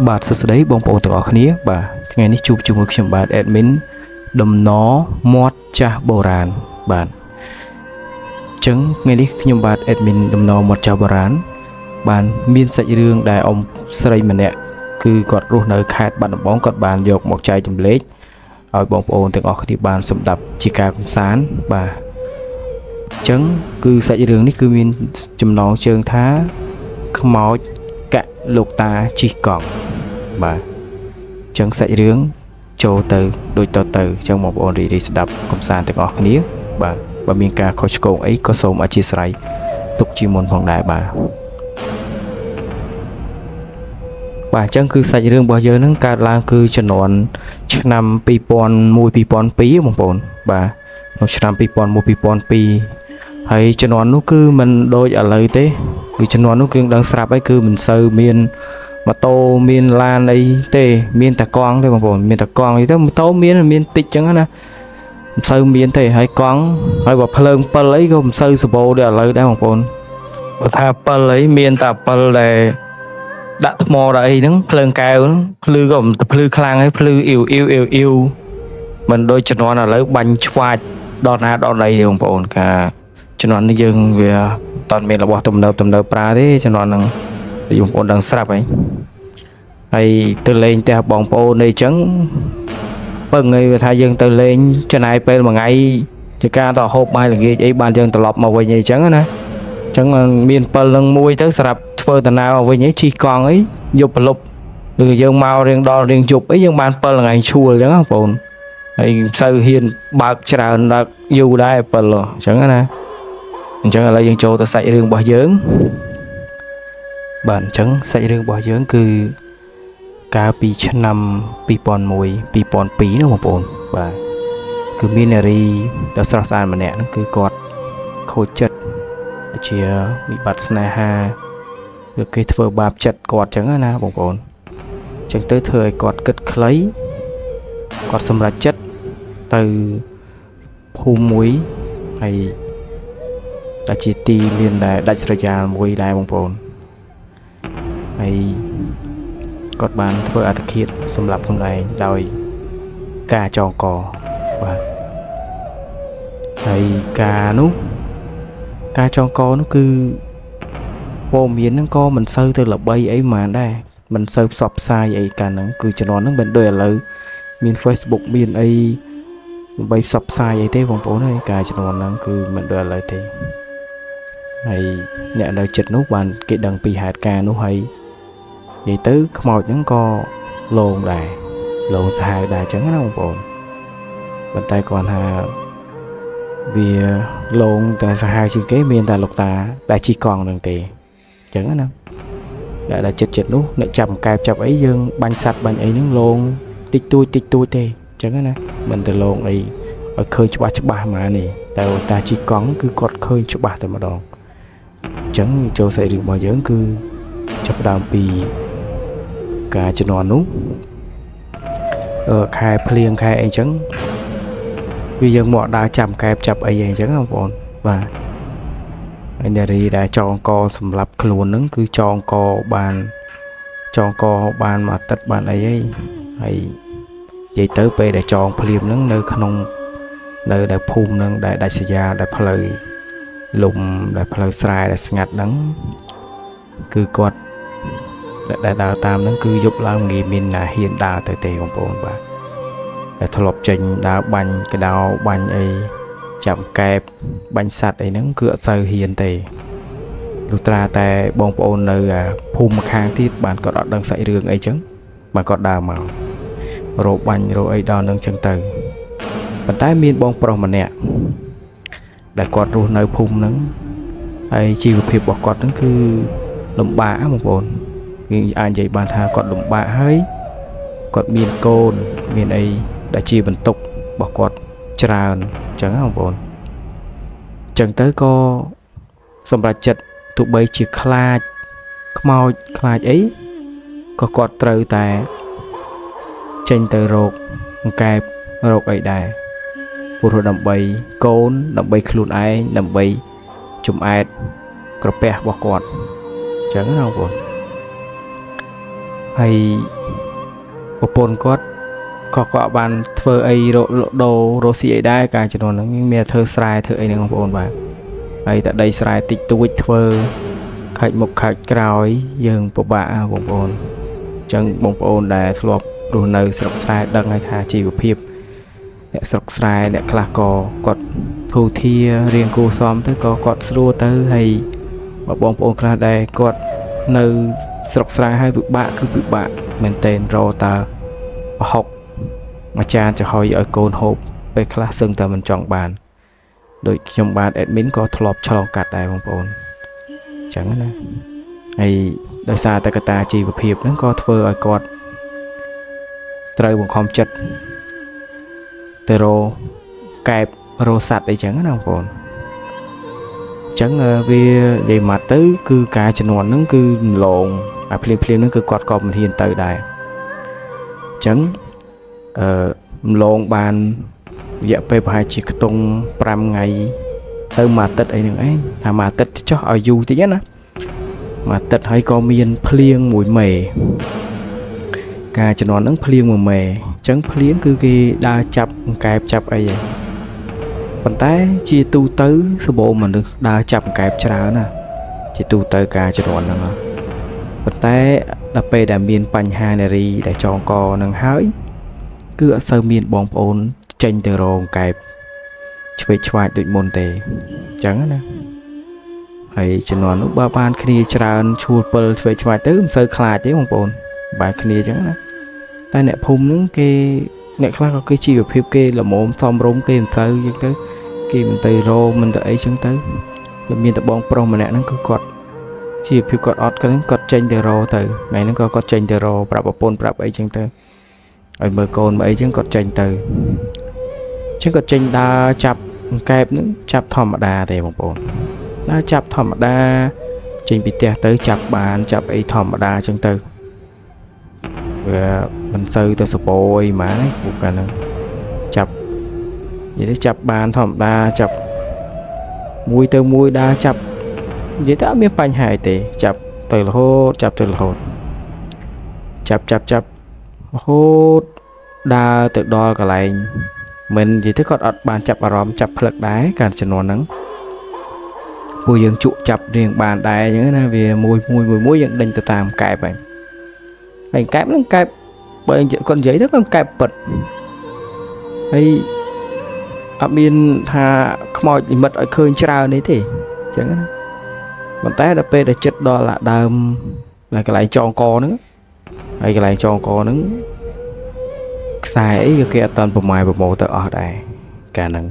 បាទសួស្តីបងប្អូនទាំងអស់គ្នាបាទថ្ងៃនេះជួបជាមួយខ្ញុំបាទ admin ដំណមាត់ចាស់បុរាណបាទអញ្ចឹងថ្ងៃនេះខ្ញុំបាទ admin ដំណមាត់ចាស់បុរាណបានមានសាច់រឿងដែលអ៊ំស្រីម្នាក់គឺគាត់រស់នៅខេត្តបាត់ដំបងគាត់បានយកមកចែកចម្លែកឲ្យបងប្អូនទាំងអស់គ្នាបានសម្ដាប់ជាការកម្សាន្តបាទអញ្ចឹងគឺសាច់រឿងនេះគឺមានចំណងជើងថាខ្មោចកាក់លោកតាជិះកង់ បាទអញ្ចឹងសាច់រឿងចូលទៅដូចតទៅអញ្ចឹងបងប្អូនរីករាយស្ដាប់កំសាន្តទាំងអស់គ្នាបាទបើមានការខុសឆ្គងអីក៏សូមអធិស្ឋានទុកជាមុនផងដែរបាទបាទអញ្ចឹងគឺសាច់រឿងរបស់យើងនឹងកើតឡើងគឺជំនាន់ឆ្នាំ2001 2002បងប្អូនបាទក្នុងឆ្នាំ2001 2002ហើយជំនាន់នោះគឺមិនដូចឥឡូវទេគឺជំនាន់នោះគឺដឹងស្រាប់ហើយគឺមិនសូវមាន ម៉ូតូមានឡានអីទេមានតែកង់ទេបងប្អូនមានតែកង់អីទៅម៉ូតូមានមានតិចចឹងណាមិនសូវមានទេហើយកង់ហើយបើភ្លើងពិលអីក៏មិនសូវសបោដូចឥឡូវដែរបងប្អូនបើថាពិលអីមានតែពិលដែលដាក់ថ្មដាក់អីហ្នឹងភ្លើងកែវហ្នឹងភ្លឺក៏មិនទៅភ្លឺខ្លាំងហើយភ្លឺអ៊ីវអ៊ីវអ៊ីវអ៊ីវមិនដូចជំនាន់ឥឡូវបាញ់ឆ្វាចដល់ណាដល់ណីទេបងប្អូនកាជំនាន់នេះយើងវាអត់មានរបស់ទំនើបទំនើបប្រើទេជំនាន់ហ្នឹងដូចបងប្អូនដឹងស្រាប់ហើយ ហើយទៅលេងផ្ទះបងប្អូនអីចឹងពឹងអីវាថាយើងទៅលេងចំណាយពេលមួយថ្ងៃជាការទៅហូបបាយល្ងាចអីបានយើងត្រឡប់មកវិញអីចឹងណាអញ្ចឹងមានពិលនឹងមួយទៅសម្រាប់ធ្វើដំណើរមកវិញអីជិះកង់អីយប់ប្រលប់ឬយើងមករៀងដល់រៀងយប់អីយើងបានពិលថ្ងៃឈួលអញ្ចឹងណាបងប្អូនហើយមិនសូវហ៊ានបើកច្រើនដល់យូរដែរពិលអញ្ចឹងណាអញ្ចឹងឥឡូវយើងចូលទៅសាច់រឿងរបស់យើងបាទអញ្ចឹងសាច់រឿងរបស់យើងគឺ កាលពីឆ្នាំ2001 2002នោះបងប្អូនបាទគឺមាននារីដ៏ស្រស់ស្អាតម្នាក់ហ្នឹងគឺគាត់ខូចចិត្តជាវិបត្តិស្នេហាគឺគេធ្វើបាបចិត្តគាត់ចឹងណាបងប្អូនចឹងទៅធ្វើឲ្យគាត់គិតខ្លីគាត់សម្រេចចិត្តទៅភូមិមួយហើយដែលជាទីលានដែលដាច់ស្រយាលមួយដែរបងប្អូនហើយ គាត់បានធ្វើអត្តឃាតសម្រាប់ខ្លួនឯងដោយការចងកបាទហើយការនោះការចងកនោះគឺព័ត៌មានហ្នឹងក៏មិនសូវទៅល្បីអីហ្មងដែរមិនសូវផ្សព្វផ្សាយអីកាលហ្នឹងគឺជំនាន់ហ្នឹងមិនដូចឥឡូវមាន Facebook មានអីដើម្បីផ្សព្វផ្សាយអីទេបងប្អូនហើយការជំនាន់ហ្នឹងគឺមិនដូចឥឡូវទេហើយអ្នកនៅចិត្តនោះបានគេដឹងពីហេតុការណ៍នោះហើយ និយាយទៅខ្មោចហ្នឹងក៏លងដែរលងសាហាវដែរអញ្ចឹងណាបងប្អូនប៉ុន្តែគាត់ថាវាលងតែសាហាវជាងគេមានតែលោកតាដែលជិះកង់ហ្នឹងទេអញ្ចឹងណាដែលចិត្តចិត្តនោះអ្នកចាប់កែបចាប់អីយើងបាញ់សัตว์បាញ់អីហ្នឹងលងតិចតួចតិចតួចទេអញ្ចឹងណាមិនទៅលងអីឲ្យឃើញច្បាស់ច្បាស់មកនេះតែលោកតាជិះកង់គឺគាត់ឃើញច្បាស់តែម្ដងអញ្ចឹងចូលសាច់រឿងរបស់យើងគឺចាប់ផ្ដើមពី ការជំនាន់នោះខែភ្លៀងខែអីចឹងគឺយើងមកដើរចាំកែបចាប់អីអីចឹងបងប្អូនបាទហើយនារីដែលចងកសម្រាប់ខ្លួនហ្នឹងគឺចងកបានចងកបានមួយអាទិត្យបានអីហីហើយនិយាយទៅពេលដែលចងភ្លាមហ្នឹងនៅក្នុងនៅដែលភូមិហ្នឹងដែលដាច់ស្រយាលដែលផ្លូវលំដែលផ្លូវស្រែដែលស្ងាត់ហ្នឹងគឺគាត់ដែលដើរតាមហ្នឹងគឺយប់ឡើងងាយមានណាហ៊ានដើរទៅទេបងប្អូនបាទតែធ្លាប់ចេញដើរបាញ់កដោបាញ់អីចាប់កែបបាញ់សัตว์អីហ្នឹងគឺអត់សូវហ៊ានទេលុះត្រាតែបងប្អូននៅភូមិម្ខាងទៀតបានគាត់អត់ដឹងសាច់រឿងអីចឹងបានគាត់ដើរមករកបាញ់រកអីដល់ហ្នឹងចឹងទៅប៉ុន្តែមានបងប្រុសម្នាក់ដែលគាត់រស់នៅភូមិហ្នឹងហើយជីវភាពរបស់គាត់ហ្នឹងគឺលំបាកណាបងប្អូន គឺអាចនិយាយបានថាគាត់លំបាកហើយគាត់មានកូនមានអីដែលជាបន្ទុករបស់គាត់ច្រើនអញ្ចឹងណាបងប្អូនអញ្ចឹងទៅក៏សម្រាប់ចិត្តទោះបីជាខ្លាចខ្មោចខ្លាចអីក៏គាត់ត្រូវតែចេញទៅរកអង្កែបរកអីដែរព្រោះដើម្បីកូនដើម្បីខ្លួនឯងដើម្បីចំអែត ក្រពះរបស់គាត់អញ្ចឹងណាបងប្អូនហើយប្រពន្ធគាត់ក៏គាត់បានធ្វើអីរកដូររកស៊ីអីដែរការជំនាន់ហ្នឹងមានធ្វើស្រែធ្វើអីហ្នឹងបងប្អូនបាទហើយតែដីស្រែតិចតួចធ្វើខាច់មុខខាច់ក្រោយយើងពិបាកបងប្អូនអញ្ចឹងបងប្អូនដែលធ្លាប់រស់នៅស្រុកស្រែដឹងហើយថាជីវភាពអ្នកស្រុកស្រែអ្នកខ្លះក៏គាត់ធូរធាររៀងគួសមទៅក៏គាត់ស្រួលទៅហើយបើបងប្អូនខ្លះដែលគាត់នៅស្រុកស្រែហើយពិបាកគឺពិបាកមែនទែនរតើប្រហុកមួយចានចំហុយឲ្យកូនហូបពេលខ្លះសឹងតែមិនចង់បានដូចខ្ញុំបាទ admin ក៏ធ្លាប់ឆ្លងកាត់ដែរបងប្អូនអញ្ចឹងណាហើយដោយសារតែកត្តាជីវភាពហ្នឹងក៏ធ្វើឲ្យគាត់ត្រូវបង្ខំចិត្តទៅរកកែបរកសัตว์អីចឹងណាបងប្អូនអញ្ចឹងវានិយាយមកទៅគឺការជំនាន់ហ្នឹងគឺឡងអាភ្លាមភ្លាមហ្នឹងគឺគាត់ក៏មិនហ៊ានទៅដែរអញ្ចឹងអឺម្លងបានរយៈពេលប្រហែលជាខ្ទង់5ថ្ងៃទៅមួយអាទិត្យអីហ្នឹងឯងថាមួយអាទិត្យចុះឲ្យយូរតិចណាមួយអាទិត្យហើយក៏មានភ្លៀងមួយមេការជំនាន់ហ្នឹងភ្លៀងមួយមេអញ្ចឹងភ្លៀងគឺគេដើរចាប់អង្កែបចាប់អីហ្នឹងប៉ុន្តែជាទូទៅសម្បូរមនុស្សដើរចាប់អង្កែបច្រើនណាជាទូទៅការជំនាន់ហ្នឹងប៉ុន្តែដល់ពេលដែលមានបញ្ហានារីដែលចងកនឹងហើយគឺអត់សូវមានបងប្អូនចេញទៅរកអង្កែបឆ្វេងឆ្វាចដូចមុនទេអញ្ចឹងណាហើយជំនាន់នោះបើបានគ្នាច្រើនឈួលពិលឆ្វេងឆ្វាចទៅមិនសូវខ្លាចទេបងប្អូនបែរគ្នាអញ្ចឹងណាតែអ្នកភូមិហ្នឹងគេអ្នកខ្លះក៏គេជីវភាពគេល្មមសមរម្យគេមិនសូវអញ្ចឹងទៅគេមិនទៅរោមិនទៅអីចឹងទៅវាមានតែបងប្រុសម្នាក់ហ្នឹងគឺគាត់ជីវភាពគាត់អត់គាត់ចេញទៅរោទៅថ្ងៃហ្នឹងក៏គាត់ចេញទៅរោប្រាប់ប្រពន្ធប្រាប់អីចឹងទៅឲ្យមើលកូនមើលអីចឹងគាត់ចេញទៅចឹងគាត់ចេញដើរចាប់អង្កែបហ្នឹងចាប់ធម្មតាទេបងប្អូនដើរចាប់ធម្មតាចេញពីផ្ទះទៅចាប់បានចាប់អីធម្មតាចឹងទៅវាមិនសូវទៅសពោអីហ្មងពួកកាលហ្នឹងចាប់និយាយទៅចាប់បានធម្មតាចាប់មួយទៅមួយដើរចាប់និយាយទៅអត់មានបញ្ហាអីទេចាប់ទៅរហូតចាប់ទៅរហូតចាប់ចាប់ចាប់រហូតដើរទៅដល់កន្លែងមិននិយាយទៅគាត់អត់បានចាប់អារម្មណ៍ចាប់ផ្លឹកដែរកាលជំនាន់ហ្នឹងពួកយើងជក់ចាប់រៀងបានដែរអញ្ចឹងណាវាមួយមួយមួយមួយយើងដេញទៅតាមកែបហើយហើយកែបហ្នឹងកែបបើគាត់និយាយទៅគាត់កែបពិតហើយអត់មានថាខ្មោចនិមិត្តឲ្យឃើញច្រើននេះទេអញ្ចឹងណាប៉ុន្តែដល់ពេលដែលចិត្តដល់អាដើមកន្លែងចងកហ្នឹងហើយកន្លែងចងកហ្នឹងខ្សែអីក៏គេអត់តាន់ប្រម៉ែប្រមូលទៅអស់ដែរកាលហ្នឹង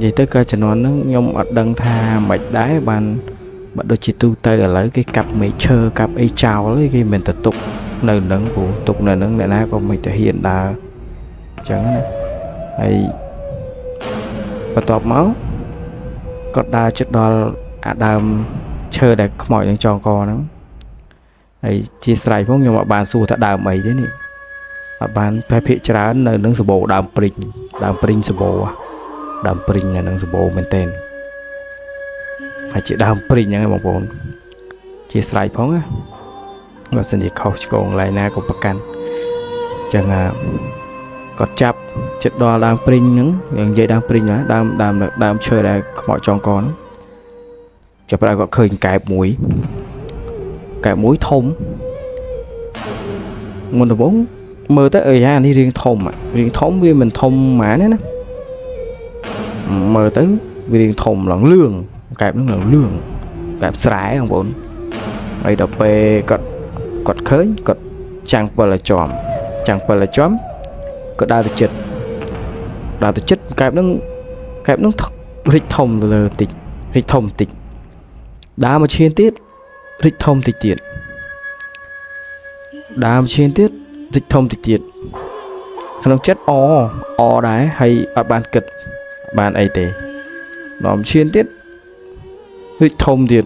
និយាយទៅក៏ជំនាន់ហ្នឹងខ្ញុំអត់ដឹងថាមិនដែរបានបើដូចជាទូទៅឥឡូវគេកាប់មែកឈើកាប់អីចោលគេមិនទៅទុកនៅនឹងព្រោះទុកនៅនឹងអ្នកណាក៏មិនទៅហ៊ានដើរអញ្ចឹងណាហើយបន្ទាប់មកគាត់ដើរជិតដល់អាដើមឈើដែលខ្មោចនឹងចងកហ្នឹងហើយជាស្រ័យផងខ្ញុំអត់បានសួរថាដើមអីទេនេះអត់បានប្រភេទច្រើននៅនឹងសបោដើមព្រិញដើមព្រិញសបោដើមព្រិញនៅនឹងសបោមែនទែនហើយជាដើមព្រិញហ្នឹងឯងបងប្អូនជាស្រ័យផងណាបើសិនជាខុសឆ្គងកន្លែងណាក៏ប្រកាន់អញ្ចឹងគាត់ចាប់ចិត្តដល់ដើមព្រិញហ្នឹងយើងនិយាយដើមព្រិញណាដើមដើមដើមឈើដែលខ្មោចចងកហ្នឹងចាប់ផ្ដើមគាត់ឃើញកែបមួយកែបមួយធំមុនដំបូងមើលទៅអីយ៉ានេះរៀងធំរៀងធំវាមិនធំហ្មងណាមើលទៅវារៀងធំឡើងលឿងកែបហ្នឹងឡើងលឿងកែបស្រែបងប្អូនហើយដល់ពេលគាត់ឃើញគាត់ចាំងពិលឲ្យជាប់ចាំងពិលឲ្យជាប់ក៏ដើរទៅចិត្តដើរទៅចិត្តកែបហ្នឹងកែបហ្នឹងរិចធំទៅលើតិចរិចធំតិចដើរមកឈានទៀតរិចធំតិចទៀតដើរមកឈានទៀតរិចធំតិចទៀតក្នុងចិត្តអអដែរហើយអត់បានគិតបានអីទេដល់ឈានទៀតរិចធំទៀត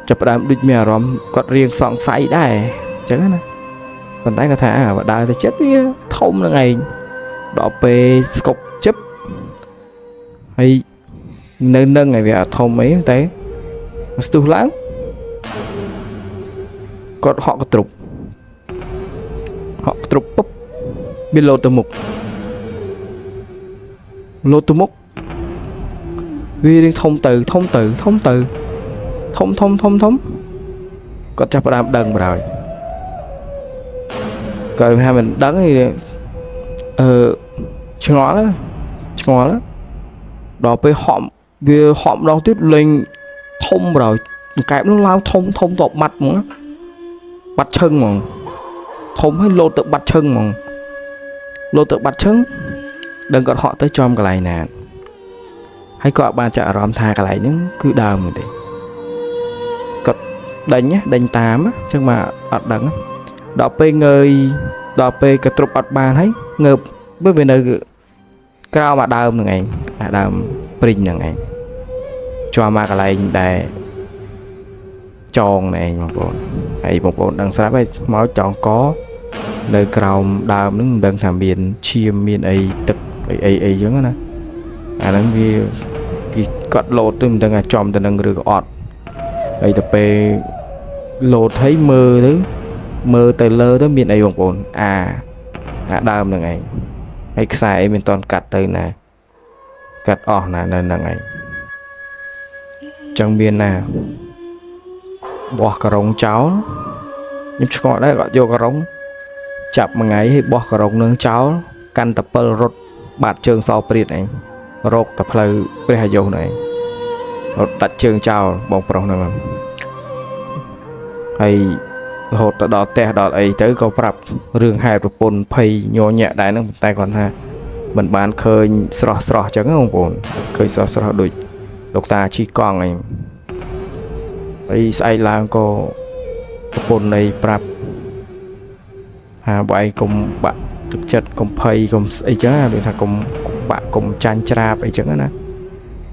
ចាប់ផ្ដើមដូចមានអារម្មណ៍គាត់រៀងសង្ស័យដែរអញ្ចឹងណាប៉ុន្តែគាត់ថាបើដើរទៅចិត្តវាធំនឹងឯងដល់ពេលស្គប់ជិបហើយនៅនឹងឯវាអត់ធំអីតែ ស្ទុះឡើងគាត់ហក់កទ្រុបហក់កទ្រុបពុបវាលោតទៅមុខលោតទៅមុខវារៀងធំទៅធំទៅធំទៅធំធំធំធំគាត់ចាប់ផ្ដើមដឹងបណ្ដោយគាត់ថាមិនដឹងទេអឺឆ្ងល់ឆ្ងល់ដល់ពេលហក់វាហក់ម្ដងទៀតលេងធំបណ្ដោយកែបនោះឡើងធំធំតបាត់ហ្មងបាត់ឈឹងហ្មងធំហើយលោតទៅបាត់ឈឹងហ្មងលោតទៅបាត់ឈឹងដឹងគាត់ហក់ទៅចំកន្លែងណាហើយគាត់បានចាក់អារម្មណ៍ថាកន្លែងហ្នឹងគឺដើមទេគាត់ដេញដេញតាមអញ្ចឹងមកអត់ដឹងដល់ពេលងើយដល់ពេលកទ្រុបអត់បានហើយងើបវានៅក្រោមអាដើមហ្នឹងឯងអាដើមព្រីងហ្នឹងឯងជាប់មកកន្លែងដែលចងនេះឯងបងប្អូនហើយបងប្អូនដឹងស្រាប់ហើយមកចងកនៅក្រោមដើមហ្នឹងមិនដឹងថាមានឈាមមានអីទឹកអីអីអីចឹងណាអាហ្នឹងវាគេគាត់លោតទៅមិនដឹងថាចំទៅនឹងឬក៏អត់ហើយទៅពេលលោតឲ្យមើលទៅមើលទៅលើទៅមានអីបងប្អូនអាដើមហ្នឹងឯងហើយខ្សែអីមិនតន់កាត់ទៅណាកាត់អស់ណានៅហ្នឹងឯងចឹងមានណាបោះការ៉ុងចោលខ្ញុំឆ្ងល់ដែរគាត់យកការ៉ុងចាប់មួយថ្ងៃឲ្យបោះការ៉ុងនឹងចោលកាន់តពិលរត់បាត់ជើងសព្រាតឯងរកតែផ្លូវព្រះអាយុនោះឯងរត់ដាច់ជើងចោលបងប្រុសហ្នឹងហើយរហូតទៅដល់ផ្ទះដល់អីទៅក៏ប្រាប់រឿងហេតុប្រពន្ធភ័យញញាក់ដែរហ្នឹងតែគាត់ថាមិនបានឃើញស្រស់ស្រស់ចឹងបងប្អូនឃើញស្រស់ស្រស់ដូចលោកតាជិះកង់ឯងហើយស្អែកឡើងក៏ប្រពន្ធនៃប្រាប់ថាបើឯងកុំបាក់ទឹកចិត្តកុំភ័យកុំស្អីចឹងណាដូចថាកុំបាក់កុំចាញ់ច្រាបអីចឹងណា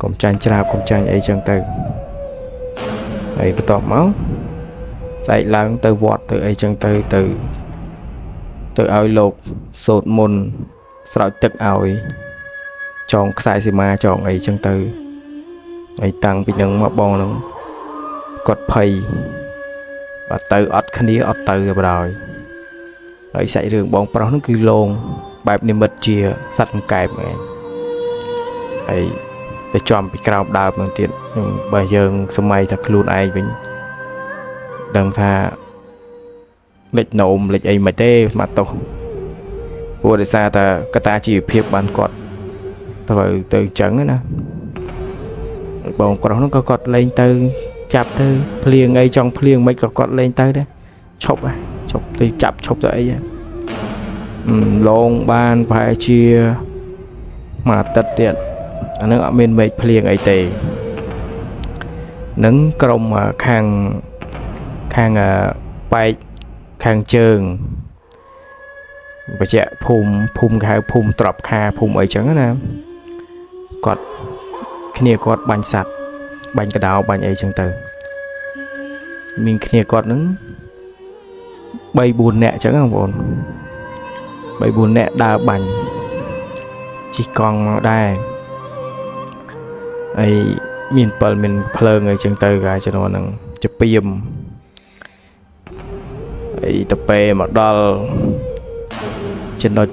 កុំចាញ់ច្រាបកុំចាញ់អីចឹងទៅហើយបន្ទាប់មកស្អែកឡើងទៅវត្តទៅអីចឹងទៅទៅទៅឲ្យលោកសូត្រមន្តស្រោចទឹកឲ្យចងខ្សែសីមាចងអីចឹងទៅហើយតាំងពីនឹងមកបងហ្នឹងគាត់ភ័យបើទៅអត់គ្នាអត់ទៅទៅបណ្ដោយហើយសាច់រឿងបងប្រុសហ្នឹងគឺលងបែបនិមិត្តជាសត្វកង្កែបហ្នឹងហើយទៅចំពីក្រោមដើមហ្នឹងទៀតបើយើងសម័យថាខ្លួនឯងវិញដឹងថាលិចនោមលិចអីមិនទេមកទោសព្រោះដោយសារតែកត្តាជីវភាពបានគាត់ត្រូវទៅចឹងណាបងប្រុសហ្នឹងក៏គាត់លេងទៅចាប់ទៅភ្លៀងអីចង់ភ្លៀងមិនក៏គាត់លេងទៅដែរឈប់ឈប់ទៅចាប់ឈប់ទៅអីលងបានប្រហែលជាមួយអាទិត្យទៀតអានឹងអត់មានមេឃភ្លៀងអីទេនឹងក្រុមខាងខាងបែកខាងជើងបច្ចៈភូមិភូមិគេហៅភូមិទ្របខាភូមិអីចឹងណាគាត់គ្នាគាត់បាញ់សัตว์បាញ់កដោបាញ់អីចឹងទៅមានគ្នាគាត់នឹង3 4នាក់ចឹងបងប្អូន3 4នាក់ដើរបាញ់ជិះកង់មកដែរហើយមានពិលមានភ្លើងអីចឹងទៅកាជំនាន់ហ្នឹងជាពីមហើយទៅពេលមកដល់ចំណុច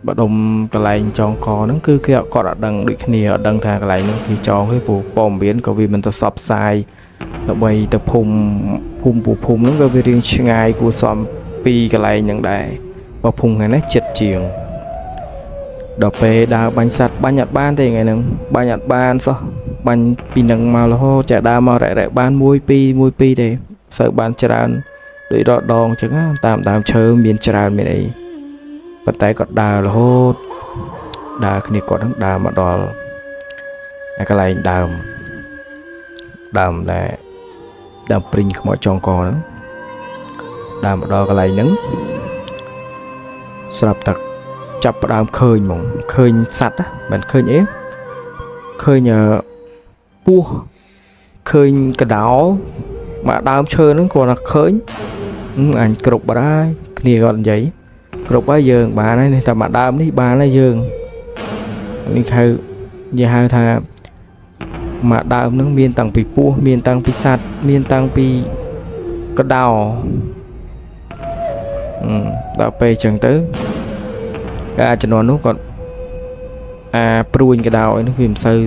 បដុំកន្លែងចងកហ្នឹងគឺគេគាត់អត់ដឹងដូចគ្នាអត់ដឹងថាកន្លែងហ្នឹងគេចងទេព្រោះព័ត៌មានក៏វាមិនទៅសបផ្សាយដើម្បីទៅភូមិភូមិពូភូមិហ្នឹងក៏វារៀងឆ្ងាយគួរសមពីកន្លែងហ្នឹងដែរបើភូមិថ្ងៃនេះចិត្តជាងដល់ពេលដើរបាញ់សัตว์បាញ់អត់បានទេថ្ងៃហ្នឹងបាញ់អត់បានសោះបាញ់ពីនឹងមករហូតចាដើរមករ៉ែៗបាន1 2 1 2ទេសូវបានច្រើនដូចរដងអញ្ចឹងតាមដើមឈើមានច្រើនមានអីប៉ុន្តែគាត់ដើររហូតដើរគ្នាគាត់ហ្នឹងដើរមកដល់កន្លែងដើមដើមដែលដើមព្រីងខ្មោចចងកហ្នឹងដើរមកដល់កន្លែងហ្នឹងស្រាប់តែចាប់ផ្ដើមឃើញហ្មងឃើញសัตว์មិនឃើញអីឃើញពស់ឃើញកដោមកដើមឈើហ្នឹងគាត់ថាឃើញអញគ្រប់បាត់ហើយគ្នាគាត់និយាយគ្រប់ហើយយើងបានហើយនេះតែមកដើមនេះបានហើយយើងនេះហៅនិយាយហៅថា មកដើមហ្នឹងមានតាំងពីពស់មានតាំងពីសัตว์មានតាំងពីកដោដល់ពេលអញ្ចឹងទៅកាលជំនាន់នោះគាត់អាព្រួញកដោអីនោះវាមិនសូវ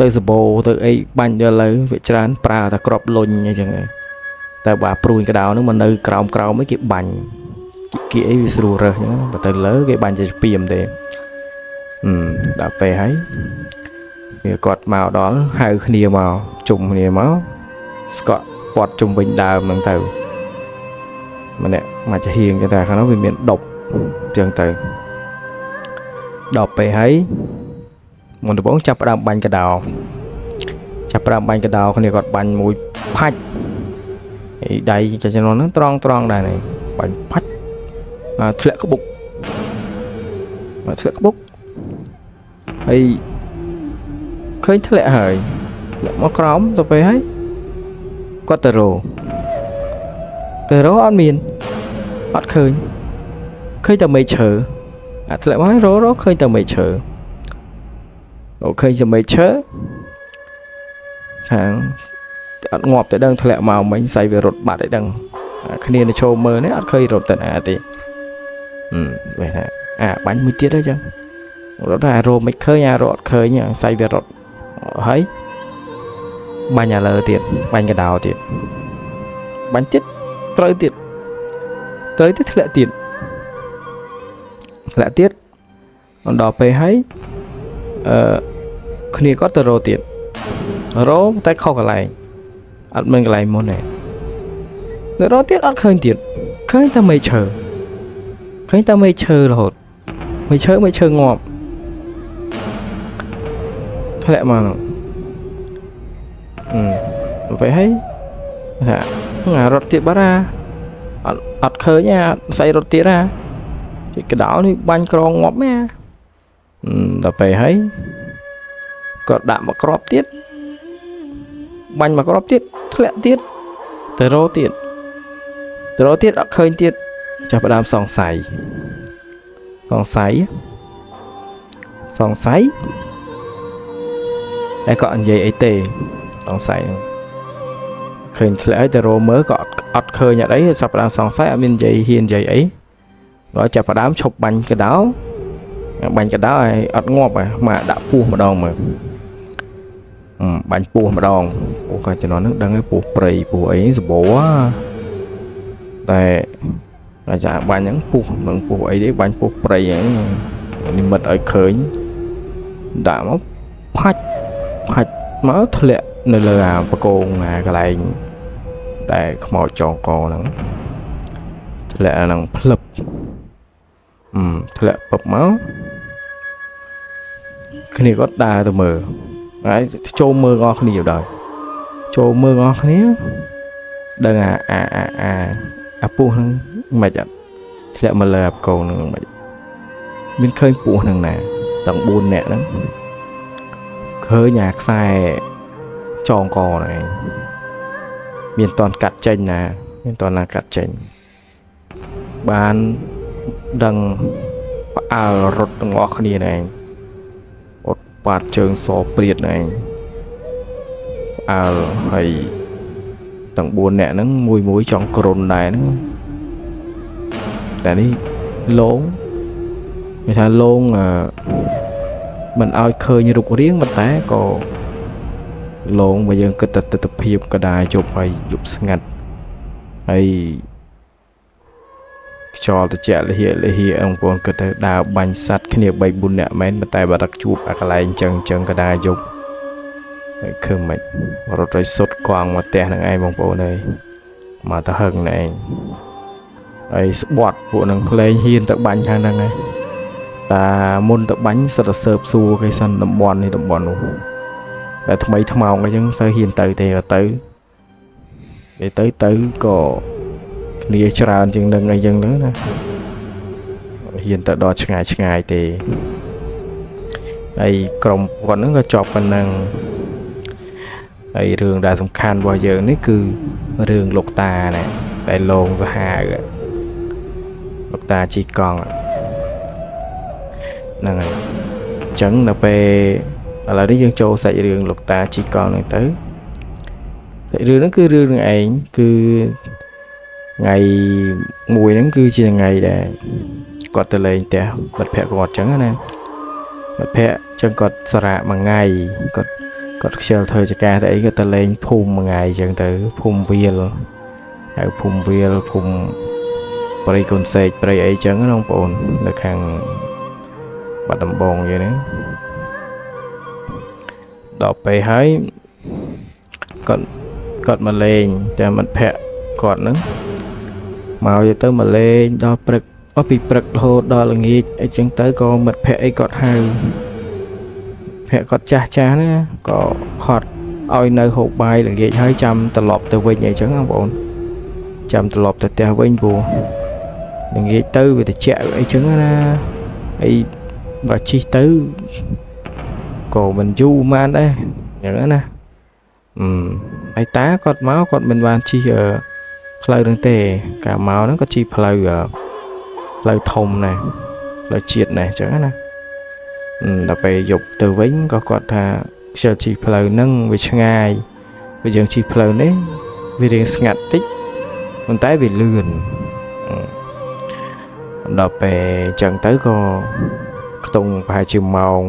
ទៅសបោទៅអីបាញ់ដល់លើវាច្រើនប្រើតែក្របលុញអីចឹងតែបើព្រួញកដោហ្នឹងមកនៅក្រោមក្រោមអីគេបាញ់គេអីវាស្រួលរើសអញ្ចឹងបើទៅលើគេបាញ់ជាពីមទេដល់ពេលហើយវាគាត់មកដល់ហៅគ្នាមកជុំគ្នាមកស្កក់ពាត់ជុំវិញដើមហ្នឹងទៅម្នាក់មកចាហៀងគេថាខាងនោះវាមានដប់អញ្ចឹងទៅដល់ពេលហើយមុនដំបូងចាប់ផ្ដើមបាញ់កដោចាប់ផ្ដើមបាញ់កដោគ្នាគាត់បាញ់មួយផាច់ឯដៃចាជំនាន់ហ្នឹងត្រង់ត្រង់ដែរនេះបាញ់ផាច់ធ្លាក់ក្បុកធ្លាក់ក្បុកហើយឃើញធ្លាក់ហើយធ្លាក់មកក្រោមទៅពេលហើយគាត់ទៅរោអត់មានអត់ឃើញឃើញតែមែកឈើអាធ្លាក់មកហើយរោឃើញតែមែកឈើអូឃើញតែមែកឈើខាងអត់ងាប់ទៅដឹងធ្លាក់មកមិញសៃវារត់បាត់ឲ្យដឹងគ្នានៅចូលមើលនេះអត់ឃើញរត់ទៅណាទេបែរថាអាបាញ់មួយទៀតអញ្ចឹងរត់តែរោមិនឃើញអារត់ឃើញសៃវារត់ហើយបាញ់អាលើទៀតបាញ់កដោទៀតបាញ់ទៀតត្រូវទៀតត្រូវទៀតធ្លាក់ទៀតធ្លាក់ទៀតដល់ពេលហើយអឺគ្នាគាត់ទៅរោទៀតរោតែខុសកន្លែងអត់មានកន្លែងមុនទេទៅរោទៀតអត់ឃើញទៀតឃើញតែមែកឈើឃើញតែមែកឈើរហូតមែកឈើមែកឈើងាប់ធ្លាក់មកនោះពេលហើយថាអារត់ទៀតបាត់អាអត់ឃើញអាស្អីរត់ទៀតអាចុចកដោនេះបាញ់ក្រងងាប់មែនដល់ពេលហើយក៏ដាក់មកក្របទៀតបាញ់មកក្របទៀតធ្លាក់ទៀតទៅរោទៀតទៅរោទៀតអត់ឃើញទៀតចាប់ផ្ដើមសង្ស័យសង្ស័យសង្ស័យតែក៏និយាយអីទេសង្ស័យឃើញធ្លាក់ហើយទៅរោមើលក៏អត់ឃើញអត់អីចាប់ផ្ដើមសង្ស័យអត់មាននិយាយហ៊ាននិយាយអីក៏ចាប់ផ្ដើមឈប់បាញ់កដោបាញ់កដោឲ្យអត់ងាប់មកដាក់ពោះម្ដងមើលបាញ់ពោះម្ដងពោះក៏ជំនាន់ហ្នឹងដឹងហើយពោះព្រៃពោះអីសបោតែអាចារ្យបាញ់ហ្នឹងពោះនឹងពោះអីទេបាញ់ពោះព្រៃហ្នឹងនិមិត្តឲ្យឃើញដាក់មកផាច់ផាច់មកធ្លាក់នៅលើអាបកងអាកន្លែងដែលខ្មោចចងកហ្នឹងធ្លាក់ហ្នឹងផ្លឹបធ្លាក់ពឹបមកគ្នាគាត់ដើរទៅមើលហើយចូលមើលអស់គ្នាដល់ចូលមើលអស់គ្នាដឹងអាអាអាអាអាពស់ហ្នឹងមិនអត់ធ្លាក់មកលើអាបកងហ្នឹងមិនមានឃើញពស់ហ្នឹងណាទាំង4នាក់ហ្នឹងឃើញអាខ្សែចងកហ្នឹងឯងមានតន់កាត់ចេញណាមានតន់ណាកាត់ចេញបានដឹងផ្អើលរត់ទាំងអស់គ្នាហ្នឹងឯងអត់បាត់ជើងសព្រាតហ្នឹងឯងផ្អើលហើយទាំង4នាក់ហ្នឹងមួយមួយចង់គ្រុនដែរហ្នឹងតែនេះលងគេថាលងមិនឲ្យឃើញរូបរាងប៉ុន្តែក៏លងបើយើងគិតតែទិដ្ឋភាពកដាយប់ហើយយប់ស្ងាត់ហើយខ្យល់ត្រជាក់លហៀលហៀអង្គប្អូនគិតទៅដើរបាញ់សัตว์គ្នា3 4នាក់មែនប៉ុន្តែបើដឹកជួបអាកន្លែងចឹងចឹងកដាយប់ហើយឃើញមិនរត់ឲ្យសុតកង់មកផ្ទះហ្នឹងឯងបងប្អូនអើយមកទៅហឹងហ្នឹងឯងហើយស្បត់ពួកហ្នឹងលែងហ៊ានទៅបាញ់ខាងហ្នឹងឯងតាមុនទៅបាញ់សិតតែសើបសួរគេសិនតំបន់នេះតំបន់នោះតែថ្មីថ្មោងអីចឹងមិនសូវហ៊ានទៅទេទៅទៅទៅក៏គ្នាច្រើនជាងនឹងអីចឹងទៅណាហ៊ានទៅដល់ឆ្ងាយឆ្ងាយទេហើយក្រុមគាត់ហ្នឹងក៏ជាប់ប៉ុណ្ណឹងហើយរឿងដែលសំខាន់របស់យើងនេះគឺរឿងលោកតាណែតែលងសាហាវលោកតាជីកង់ហ្នឹងហើយអញ្ចឹងដល់ពេល ឥឡូវនេះយើងចូលសាច់រឿងលោកតាជិះកង់ហ្នឹងទៅសាច់រឿងហ្នឹងគឺរឿងនឹងឯងគឺថ្ងៃមួយហ្នឹងគឺជាថ្ងៃដែលគាត់ទៅលេងផ្ទះមិត្តភក្តិគាត់អញ្ចឹងណាមិត្តភក្តិអញ្ចឹងគាត់សារៈមួយថ្ងៃគាត់គាត់ខ្ជិលធ្វើចការទៅអីគាត់ទៅលេងភូមិមួយថ្ងៃអញ្ចឹងទៅភូមិវាលហៅភូមិវាលភូមិព្រៃកូនសេកព្រៃអីចឹងណាបងប្អូននៅខាងបាត់ដំបងយ៉ាងហ្នឹងដល់ពេលហើយគាត់គាត់មកលេងតែមិត្តភក្តិគាត់ហ្នឹងមកយកទៅមកលេងដល់ព្រឹកអស់ពីព្រឹករហូតដល់ល្ងាចអីចឹងទៅក៏មិត្តភក្តិអីគាត់ហៅភក្តិគាត់ចាស់ចាស់ណាក៏ខត់ឲ្យនៅហូបបាយល្ងាចហើយចាំត្រឡប់ទៅវិញអីចឹងបងប្អូនចាំត្រឡប់ទៅផ្ទះវិញព្រោះល្ងាចទៅវាត្រជាក់អីចឹងណាអីបើជិះទៅក៏មិនយូរម៉ានដែរអញ្ចឹងណាហើយតាគាត់មកគាត់មិនបានជិះផ្លូវហ្នឹងទេកាលមកហ្នឹងគាត់ជិះផ្លូវផ្លូវធំណាស់ផ្លូវជាតិណាស់អញ្ចឹងណាដល់ពេលយប់ទៅវិញក៏គាត់ថាខ្ជិលជិះផ្លូវហ្នឹងវាឆ្ងាយបើយើងជិះផ្លូវនេះវារៀងស្ងាត់តិចប៉ុន្តែវាលឿនដល់ពេលអញ្ចឹងទៅក៏ខ្ទង់ប្រហែលជាម៉ោង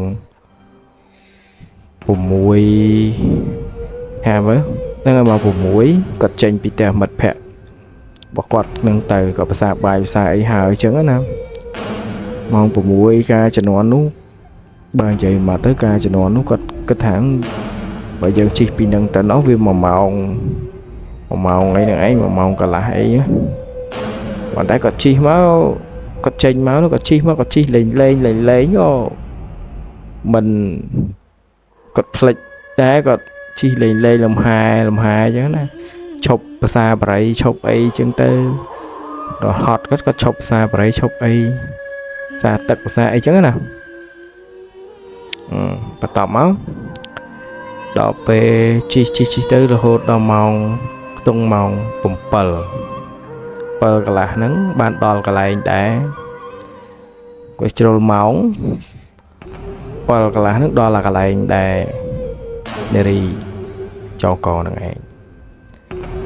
6ហាមើលហ្នឹងហើយម៉ោង6គាត់ចេញពីផ្ទះមិត្តភក្តិរបស់គាត់នឹងទៅក៏ភាសាបាយភាសាអីហើយអញ្ចឹងណាម៉ោង6ការជំនាន់នោះបើនិយាយមកទៅការជំនាន់នោះគាត់គិតថាបើយើងជិះពីនឹងទៅនោះវា1ម៉ោង1ម៉ោងអីហ្នឹងឯង1ម៉ោងកន្លះអីប៉ុន្តែគាត់ជិះមកគាត់ចេញមកនោះគាត់ជិះមកគាត់ជិះលេងលេងលេងលេងក៏មិនគាត់ភ្លេចតែគាត់ជិះលេងលេងលំហែលំហែអញ្ចឹងណាឈប់ភាសាបរិយឈប់អីអញ្ចឹងទៅដល់ហត់គាត់គាត់ឈប់ភាសាបរិយឈប់អីភាសាទឹកភាសាអីចឹងណាបន្ទាប់មកដល់ពេលជិះជិះជិះទៅរហូតដល់ម៉ោងខ្ទង់ម៉ោង7 7កន្លះហ្នឹងបានដល់កន្លែងដែរគាត់ជ្រុលម៉ោង7កន្លះហ្នឹងដល់កន្លែងដែរនារីចោកហ្នឹងឯង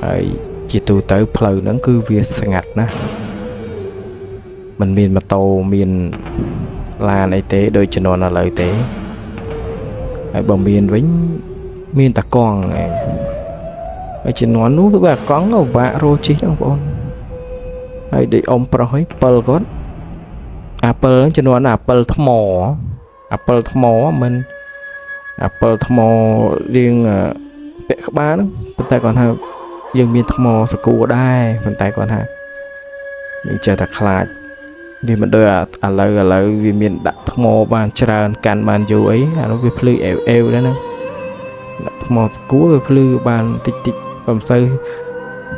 ហើយជាទូទៅផ្លូវហ្នឹងគឺវាស្ងាត់ណាស់มันមានម៉ូតូមានឡានអីទេដូចជំនាន់ឥឡូវទេហើយបើមានវិញមានតែកង់ឯងហើយជំនាន់នោះគឺបើកង់ក៏ពិបាករកជិះដែរបងប្អូនហើយដូចអ៊ំប្រុសឯងពិលគាត់អាពិលហ្នឹងជំនាន់អាពិលថ្មអាពិលថ្មមិនអាពិលថ្មរៀងពាក់ក្បាលហ្នឹងប៉ុន្តែគាត់ថាយើងមានថ្មសកួរដែរប៉ុន្តែគាត់ថាយើងចេះតែខ្លាចវាមិនដូចឥឡូវឥឡូវវាមានដាក់ថ្មបានច្រើនកាន់បានយូរអីអានោះវាភ្លឺអេវអេវដែរណាដាក់ថ្មសកួរវាភ្លឺបានតិចតិចក៏មិនសូវ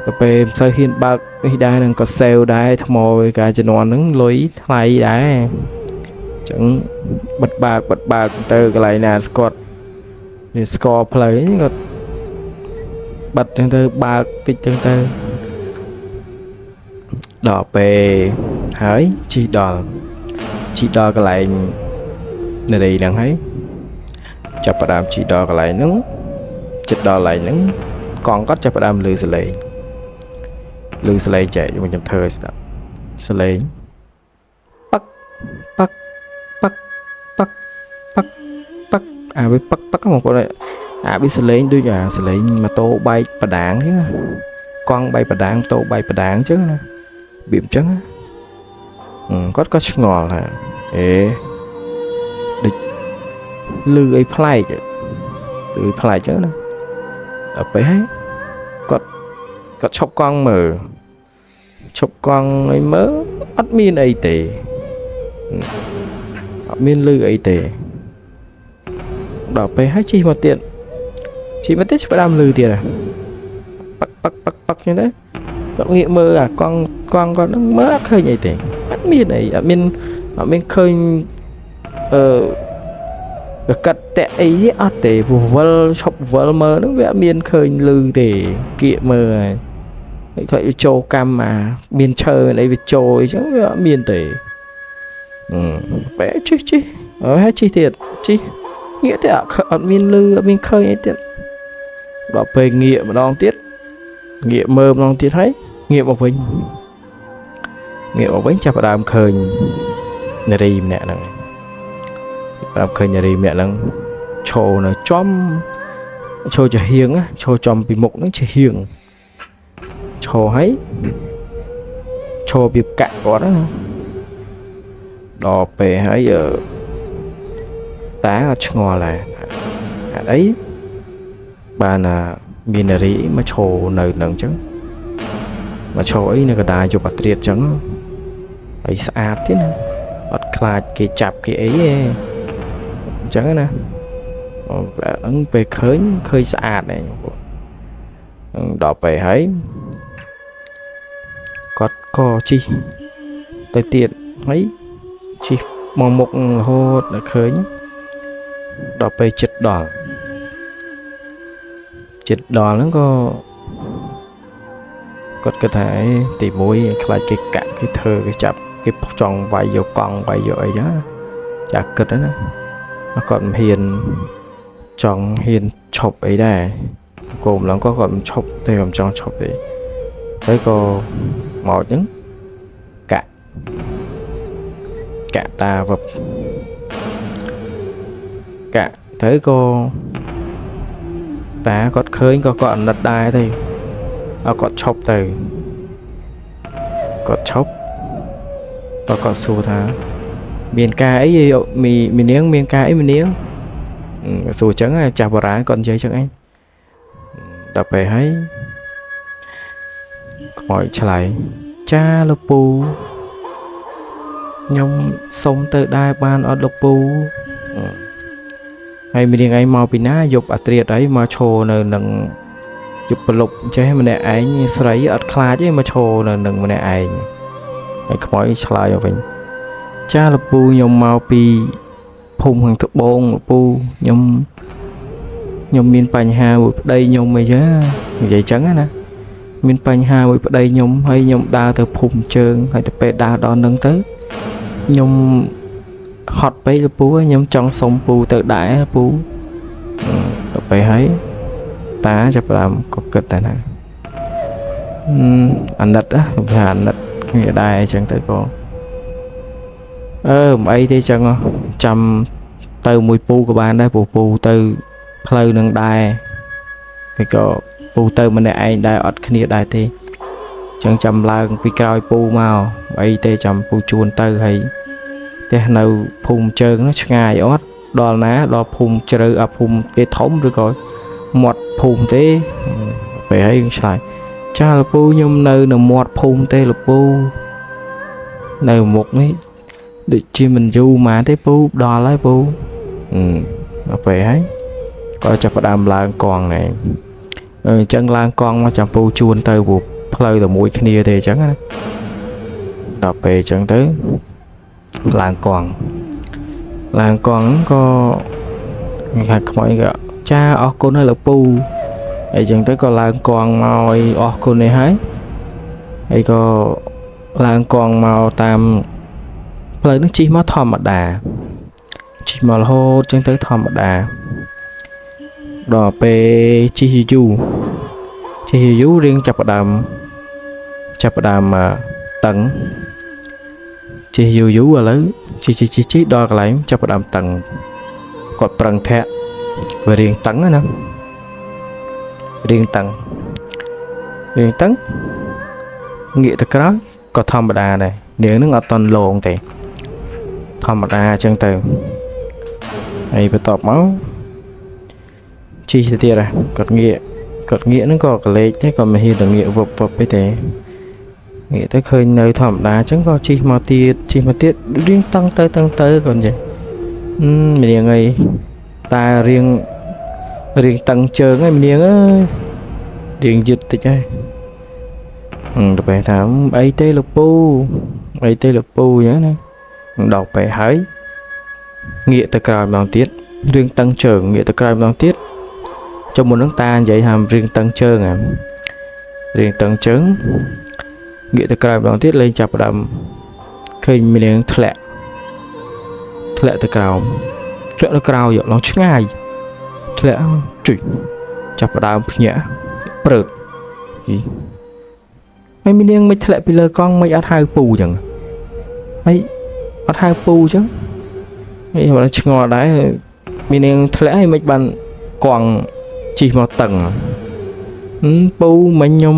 ទៅពេលមិនសូវហ៊ានបើកនេះដែរនឹងក៏សេវដែរថ្មវាកាលជំនាន់ហ្នឹងលុយថ្លៃដែរអញ្ចឹងបិទបើកបិទបើកទៅកន្លែងណាស្គាត់វាស្គាល់ផ្លូវគាត់បិទចឹងទៅបើកតិចចឹងទៅដល់ពេលហើយជិះដល់ជិះដល់កន្លែងនារីហ្នឹងហើយចាប់ផ្ដើមជិះដល់កន្លែងហ្នឹងចិត្តដល់កន្លែងហ្នឹងកង់គាត់ចាប់ផ្ដើមលឺសលេងលឺសលេងចែកខ្ញុំធ្វើឲ្យស្ដាប់សលេងប៉ាក់ប៉ាក់ប៉ាក់ប៉ាក់ប៉ាក់ប៉ាក់អាវាប៉ាក់ប៉ាក់បងប្អូនអាវាសលេងដូចអាសលេងម៉ូតូបែកបដាងអញ្ចឹងកង់បែកបដាងម៉ូតូបែកបដាងអញ្ចឹងណារបៀបអញ្ចឹងគាត់ក៏ឆ្ងល់ថាអេដូចលឺអីប្លែកលឺប្លែកអញ្ចឹងណាដល់ពេលហើយគាត់គាត់ឈប់កង់មើលឈប់កង់អីមើលអត់មានអីទេអត់មានលឺអីទេដល់ពេលហើយជិះមកទៀតជិះមកទៀតផ្ដើមលឺទៀតប៉ាក់ប៉ាក់ប៉ាក់ប៉ាក់ចឹងណាគាត់ងាកមើលអាកង់កង់គាត់ហ្នឹងមើលអត់ឃើញអីទេអត់មានអីអត់មានអត់មានឃើញអឺកកាត់តាក់អីអត់ទេព្រោះវិលឈប់វិលមើលហ្នឹងវាអត់មានឃើញលឺទេគៀកមើលហើយខ្លាចវាចូលកម្មអាមានឈើអីវាចូលអីចឹងវាអត់មានទេពេលជិះជិះហើយជិះទៀតជិះ ងាកទៅអត់មានលឺអត់មានឃើញអីទៀតដល់ពេលងាកម្ដងទៀតងាកមើលម្ដងទៀតហើយងាកមកវិញងាកមកវិញចាប់ផ្ដើមឃើញនារីម្នាក់ហ្នឹងប្រាប់ឃើញនារីម្នាក់ហ្នឹងឈរនៅចំឈរជាហៀងឈរចំពីមុខហ្នឹងជាហៀងឈរហើយឈរពីកាក់គាត់ណាដល់ពេលហើយតាក៏ឆ្ងល់ដែរហេតុអីបានមាននារីមកឈរនៅនឹងអញ្ចឹងមកឈរអីនៅកណ្ដាលយប់អាត្រៀតអញ្ចឹងហើយស្អាតទៀតណាអត់ខ្លាចគេចាប់គេអីទេអញ្ចឹងណាហ្នឹងពេលឃើញឃើញស្អាតហ្នឹងបងប្អូនដល់ពេលហើយគាត់ក៏ជិះទៅទៀតហើយជិះមកមុខរហូតដល់ឃើញដល់ពេលចិត្តដល់ហ្នឹងក៏គាត់គិតថាទី1ខ្លាចគេកាក់គេធ្វើគេចាប់គេចង់វាយយកកង់វាយយកអីចឹងចាគិតណាគាត់មិនហ៊ានចង់ហ៊ានឈប់អីដែរគោម្លងក៏គាត់មិនឈប់ទេមិនចង់ឈប់ទេហើយក៏មកហ្នឹងកាក់កាក់តាវឹបកាក់ទៅក៏តាគាត់ឃើញក៏គាត់អាណិតដែរទេហើយគាត់ឈប់ទៅគាត់ឈប់ក៏គាត់សួរថាមានការអីមីនាងមានការអីមីនាងសួរចឹងចាស់បុរាណគាត់និយាយចឹងឯងដល់ពេលហើយខ្មោចឆ្លើយចាលោកពូខ្ញុំសុំទៅដែរបានអត់លោកពូហើយមីនាងឯងមកពីណាយប់អាត្រៀតអីមកឈរនៅនឹងយប់ប្រលប់ចេះម្នាក់ឯងស្រីអត់ខ្លាចទេមកឈរនៅនឹងម្នាក់ឯងហើយខ្មោចឆ្លើយមកវិញចាលោកពូខ្ញុំមកពីភូមិខាងត្បូងលោកពូខ្ញុំមានបញ្ហាមួយប្តីខ្ញុំអីចឹងនិយាយចឹងណាមានបញ្ហាមួយប្តីខ្ញុំហើយខ្ញុំដើរទៅភូមិជើងហើយទៅពេលដើរដល់នឹងទៅខ្ញុំហត់ពេកលោកពូខ្ញុំចង់សុំពូទៅដែរពូទៅពេលហើយតាចាប់ផ្ដើមក៏គិតតែណាអាណិតណាខ្ញុំថាអាណិតគ្នាដែរអញ្ចឹងទៅក៏មិនអីទេចឹងចាំទៅមួយពូក៏បានដែរពូទៅផ្លូវនឹងដែរគេក៏ពូទៅម្នាក់ឯងដែរអត់គ្នាដែរទេចឹងចាំឡើងពីក្រោយពូមកអីទេចាំពូជួនទៅហើយផ្ទះនៅភូមិជើងនោះឆ្ងាយអត់ដល់ណាដល់ភូមិជ្រៅអាភូមិគេធំឬក៏មាត់ភូមិទេពេលហើយឆ្លើយចាលោកពូខ្ញុំនៅមាត់ភូមិទេលោកពូនៅមុខនេះដូចជាមិនយូរមកទេពូដល់ហើយពូដល់ពេលហើយក៏ចាប់ផ្ដើមឡើងកង់ណែអញ្ចឹងឡើងកង់មកចាំពូជួនទៅពូផ្លូវតែមួយគ្នាទេអញ្ចឹងណាដល់ពេលអញ្ចឹងទៅឡើងកង់ក៏គេថាខ្មោចក៏ចាអរគុណហើយលោកពូអីចឹងទៅក៏ឡើងកង់មកឲ្យអរគុណនេះហើយហើយក៏ឡើងកង់មកតាមផ្លូវនេះជិះមកធម្មតាជិះមករហូតចឹងទៅធម្មតាដល់ពេលជិះយូរជិះយូររៀងចាប់ផ្ដើមតឹងជិះយូរឥឡូវជិះដល់កន្លែងចាប់ផ្ដើមតឹងគាត់ប្រឹងធាក់វារៀងតឹងណារៀងតឹងងាកទៅក្រោយក៏ធម្មតាដែរនាងនឹងអត់តន់លងទេធម្មតាអញ្ចឹងទៅហើយបន្ទាប់មកជិះទៅទៀតគាត់ងាកហ្នឹងក៏កលេចទេក៏មិនហ៊ានទៅងាកវឹបអីទេងាកទៅឃើញនៅធម្មតាអញ្ចឹងក៏ជិះមកទៀតរៀងតឹងទៅគាត់និយាយម្នាងអីតែរៀងតឹងជើងហើយម្នាងអើយរៀងយឺតតិចហើយដល់ពេលថាអីទេលោកពូអីទេលោកពូអញ្ចឹងណាដល់ពេលហើយងាកទៅក្រោយម្ដងទៀតរឿងតឹងជើងងាកទៅក្រោយម្ដងទៀតចុះមុនហ្នឹងតានិយាយថារឿងតឹងជើងរឿងតឹងជើងងាកទៅក្រោយម្ដងទៀតលែងចាប់ផ្ដើមឃើញម្នាងធ្លាក់ទៅក្រោម ធ្លាក់នៅក្រោយឡើងឆ្ងាយធ្លាក់ជួយចាប់ផ្ដើមភ្ញាក់ព្រឺតហើយមីនាងមិនធ្លាក់ពីលើកង់មិនអត់ហៅពូចឹងហើយអត់ហៅពូចឹងហើយបើឆ្ងល់ដែរមីនាងធ្លាក់ហើយមិនបានកង់ជិះមកតឹងពូមិញខ្ញុំ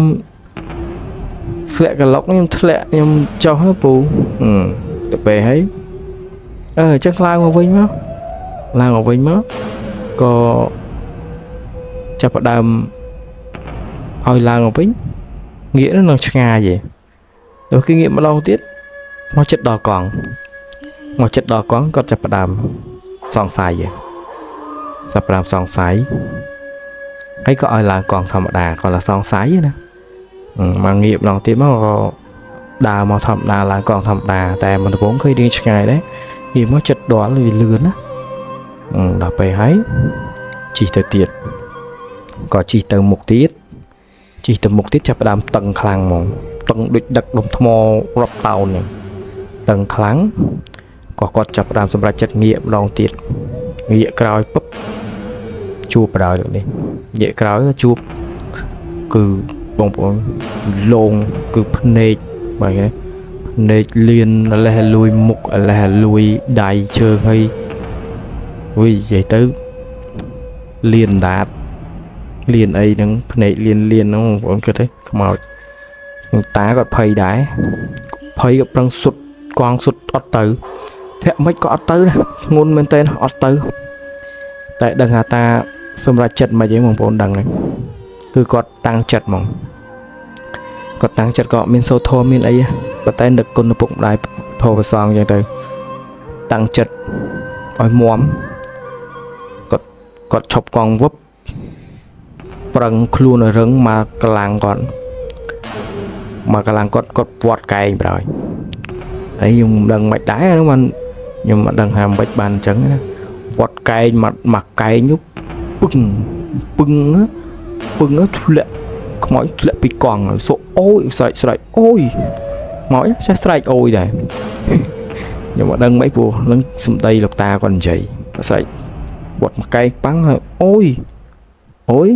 ធ្លាក់ក្លុកខ្ញុំធ្លាក់ខ្ញុំចុះពូទៅពេលហើយអញ្ចឹងឡើងមកវិញមកឡើងមកវិញមកក៏ចាប់ផ្ដើមឲ្យឡើងមកវិញងាកនឹងឆ្ងាយឯងដល់គេងាកម្ដងទៀតមកចិត្តដល់កង់មកចិត្តដល់កង់គាត់ចាប់ផ្ដើមសង្ស័យចាប់ផ្ដើមសង្ស័យហើយក៏ឲ្យឡើងកង់ធម្មតាគាត់ថាសង្ស័យណាមកងាកម្ដងទៀតមកក៏ដើរមកធម្មតាឡើងកង់ធម្មតាតែមិនដំបូងឃើញរៀងឆ្ងាយដែរងាកមកចិត្តដល់វាលឿនណាដល់ពេលហើយជិះទៅទៀតក៏ជិះទៅមុខទៀតជិះទៅមុខទៀតចាប់ផ្ដើមតឹងខ្លាំងហ្មងតឹងដូចដឹកដុំថ្មរាប់តោនហ្នឹងតឹងខ្លាំងក៏គាត់ចាប់ផ្ដើមសម្រេចចិត្តងាកម្ដងទៀតងាកក្រោយពុបជួបបណ្ដោយនេះងាកក្រោយជួបគឺបងប្អូនលងគឺភ្នែកបាទគេភ្នែកលៀនលេះលួយមុខលេះលួយដៃជើងហើយវិញនិយាយទៅលៀនដាតលៀនអីហ្នឹងភ្នែកលៀនលៀនហ្នឹងបងប្អូនគិតទេខ្មោចនឹងតាគាត់ភ័យដែរភ័យក៏ប្រឹងសុតកងសុតអត់ទៅធាក់មិនក៏អត់ទៅណាងុនមែនតើអត់ទៅតែដឹងថាតាសម្រាប់ចិត្តមិនអីបងប្អូនដឹងហ្នឹងគឺគាត់តាំងចិត្តហ្មងគាត់តាំងចិត្តក៏មានសូត្រធម៌មានអីប៉ុន្តែនឹកគុណឪពុកម្ដាយធម៌ប្រសងអញ្ចឹងទៅតាំងចិត្តឲ្យមាំគាត់ឈប់កង់វឹបប្រឹងខ្លួនឲ្យរឹងមកកម្លាំងគាត់មកកម្លាំងគាត់គាត់វត្តកែងប្រហើយហើយខ្ញុំមិនដឹងមិនដែរហ្នឹងបានខ្ញុំមិនដឹងថាមិនបានអញ្ចឹងណាវត្តកែងមកកែងនោះពឹងពឹងពឹងធ្លាក់ខ្មោចធ្លាក់ពីកង់សូអូយស្រែកស្រែកអូយមកចេះស្រែកអូយដែរខ្ញុំមិនដឹងមិនព្រោះនឹងសំដីលោកតាគាត់និយាយស្រែកវត្តមកកែងប៉ាំងហើយអូយអូយ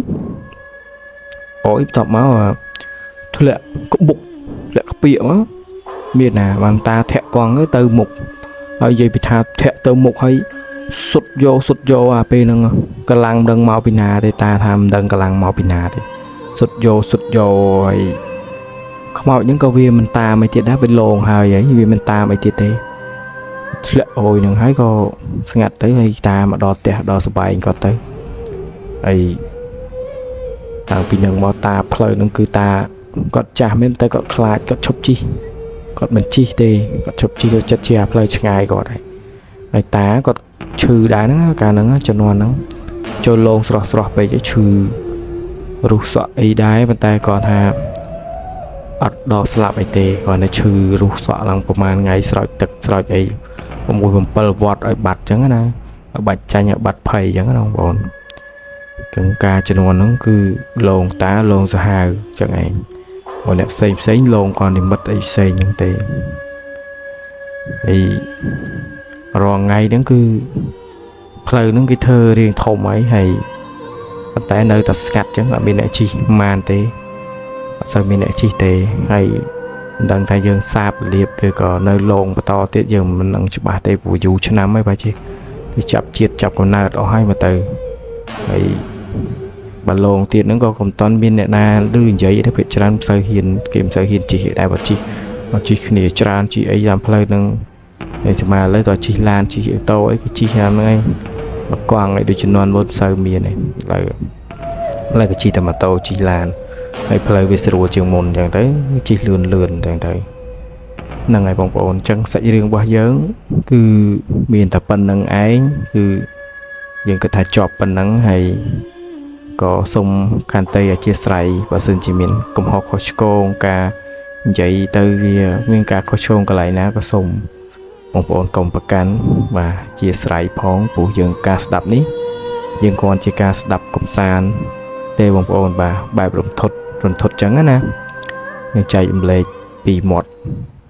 អូយបន្ទាប់មកធ្លាក់ក្បុកធ្លាក់ក្ពៀកមកមានណាបានតាធាក់កង់ទៅមុខហើយនិយាយពីថាធាក់ទៅមុខហើយសុតយកសុតយកអាពេលហ្នឹងកម្លាំងមិនដឹងមកពីណាទេតាថាមិនដឹងកម្លាំងមកពីណាទេសុតយកសុតយកហើយខ្មោចហ្នឹងក៏វាមិនតាមអីទៀតដែរវាលងហើយហើយវាមិនតាមអីទៀតទេធ្លាក់អូយហ្នឹងហើយក៏ស្ងាត់ទៅហើយតាមកដល់ផ្ទះដល់សបែងគាត់ទៅហើយតាំងពីនឹងមកតាផ្លូវហ្នឹងគឺតាគាត់ចាស់មែនតែគាត់ខ្លាចគាត់ឈប់ជិះគាត់មិនជិះទេគាត់ឈប់ជិះគាត់ចិត្តជាផ្លូវឆ្ងាយគាត់ហើយហើយតាគាត់ឈឺដែរហ្នឹងកាលហ្នឹងជំនាន់ហ្នឹងចូលលងស្រស់ស្រស់ពេកឈឺរុះសក់អីដែរប៉ុន្តែគាត់ថាអត់ដល់ស្លាប់អីទេគាត់នៅឈឺរុះសក់ឡើងប្រហែលថ្ងៃស្រោចទឹកស្រោចអី6 7វត្តឲ្យបាត់ចឹងណាឲ្យបាច់ចាញ់ឲ្យបាត់ភ័យចឹងណាបងប្អូនកង្ការជំនាន់ហ្នឹងគឺលងតាលងសាហាវចឹងឯងបើអ្នកផ្សេងផ្សេងលងគាត់និមិត្តអីផ្សេងហ្នឹងទេហើយរាល់ថ្ងៃហ្នឹងគឺផ្លូវហ្នឹងគេធ្វើរៀងធំហើយហើយប៉ុន្តែនៅតែស្ងាត់ចឹងអត់មានអ្នកជិះម៉ានទេអត់សូវមានអ្នកជិះទេហើយមិនដឹងថាយើងសាបលៀបឬក៏នៅលងបន្តទៀតយើងមិនដឹងច្បាស់ទេព្រោះយូរឆ្នាំហើយបើជិះគេចាប់ជាតិចាប់កំណើតអស់ហើយមកទៅហើយបើលងទៀតហ្នឹងក៏កុំតន់មានអ្នកណាឮនិយាយទេភាគច្រើនមិនសូវហ៊ានគេមិនសូវហ៊ានជិះដែរបើជិះមកជិះគ្នាច្រើនជិះអីតាមផ្លូវហ្នឹងហើយស្មើឥឡូវតើជិះឡានជិះអូតូអីគេជិះតាមហ្នឹងឯងមកកង់អីដូចជំនាន់មុនមិនសូវមានទេឥឡូវក៏ជិះតែម៉ូតូជិះឡានហើយផ្លូវវាស្រួលជាងមុនអញ្ចឹងទៅជិះលឿនលឿនអញ្ចឹងទៅហ្នឹងហើយបងប្អូនអញ្ចឹងសាច់រឿងរបស់យើងគឺមានតែប៉ុណ្្នឹងឯងគឺយើងគិតថាចប់ប៉ុណ្្នឹងហើយក៏សូមខន្តីអធិស្ឋានបើសិនជាមានកំហុសខុសឆ្គងការនិយាយទៅវាមានការខុសឆ្គងកន្លែងណាក៏សូមបងប្អូនកុំប្រកាន់បាទជាស្រ័យផងព្រោះយើងការស្ដាប់នេះយើងគ្រាន់ជាការស្ដាប់កំសាន្តទេបងប្អូនបាទបែបរន្ធត់រន្ធត់ចឹងណាយើងចែករំលែកពីមាត់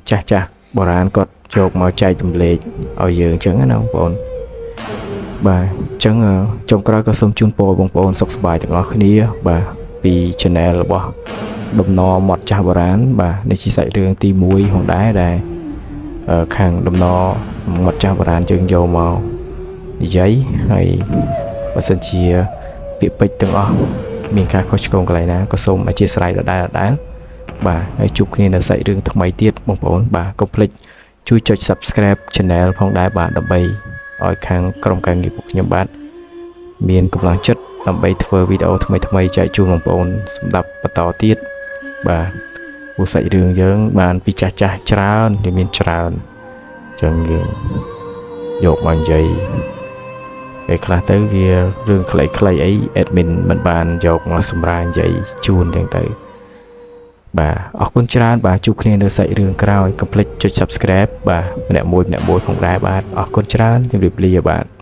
ចាស់ចាស់បុរាណគាត់យកមកចែករំលែកឲ្យយើងចឹងណាបងប្អូន បាទអញ្ចឹងចុងក្រោយក៏សូមជូនពរបងប្អូនសុខសប្បាយទាំងអស់គ្នាបាទពី Channel របស់ដំណមាត់ចាស់បុរាណបាទនេះជាសាច់រឿងទី1ផងដែរដែលខាងដំណមាត់ចាស់បុរាណយើងយកមកនិយាយហើយបើសិនជាពាក្យពេចន៍ទាំងអស់មានការខុសឆ្គងកន្លែងណាក៏សូមអធ្យាស្រ័យដដែលដដែលបាទហើយជួបគ្នានៅសាច់រឿងថ្មីទៀតបងប្អូនបាទកុំភ្លេចជួយចុច Subscribe Channel ផងដែរបាទដើម្បីឲ្យខាងក្រុមការងារពួកខ្ញុំបាទមានកម្លាំងចិត្តដើម្បីធ្វើវីដេអូថ្មីៗចែកជូនបងប្អូនសម្រាប់បន្តទៀតបាទព្រោះសាច់រឿងយើងបានពីចាស់ចាស់ច្រើនវាមានច្រើនអញ្ចឹងយើងយកមកនិយាយពេលខ្លះទៅវារឿងខ្លីៗអី admin មិនបានយកមកសម្រាយនិយាយជូនអញ្ចឹងទៅបាទអរគុណច្រើនបាទជួបគ្នានៅសាច់រឿងក្រោយកុំភ្លេចចុច Subscribe បាទម្នាក់មួយម្នាក់មួយផងដែរបាទអរគុណច្រើនជម្រាបលាបាទ។